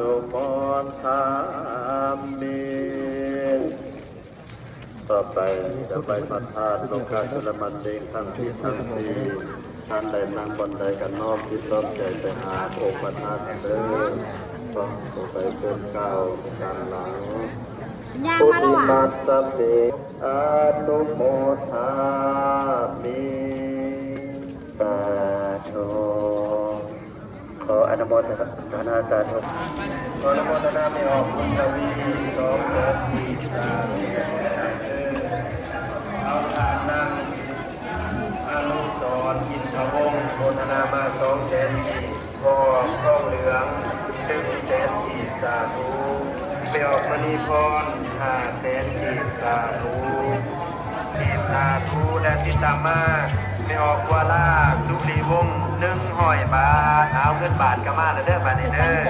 ໂສພອນທຳມິ ຕໍ່ໄປຈະໄປພະທາດໂລກາຈຸລະມະເສັງທັງສິບທັງສີ່ ທ່ານໃດນັ່ງບ່ອນໃດກໍນ້ອມຈິດນ້ອມໃຈໄປຫາອົງພະທາດເດີ. ຂໍໄປເຊີນກ່າວຕາມຫຼັງ. ຍາມມາລະຫວ່າງ ປຸຕິມັດສະເມ ອະນຸໂມທາມິ ສາທຸ. ຂໍອະນຸໂມທະນາສາທຸ. ຂໍອະນຸໂມທະນາແມ່ອອກບຸນທະວີ ສອງແສນກີບ ສາທຸ. ເອົາທານນາງອະນຸສອນ ອິນທະວົງ ໂມທະນາມາ ສອງແສນກີບ. ພໍ່ອອກທອງເຫຼືອງ ໜຶ່ງແສນກີບ ສາທຸ. ແມ່ອອກມະນີພອນ ຫ້າແສນກີບ ສາທຸ ສາທຸ. ແລະຕິດຕາມມາ ແມ່ອອກບົວລາ ສຸລີວົງ ໜຶ່ງຮ້ອຍບາດ. ເອົາ ເງິນບາດກໍມາແລ້ວເດີ ບາດນີ້ເດີ.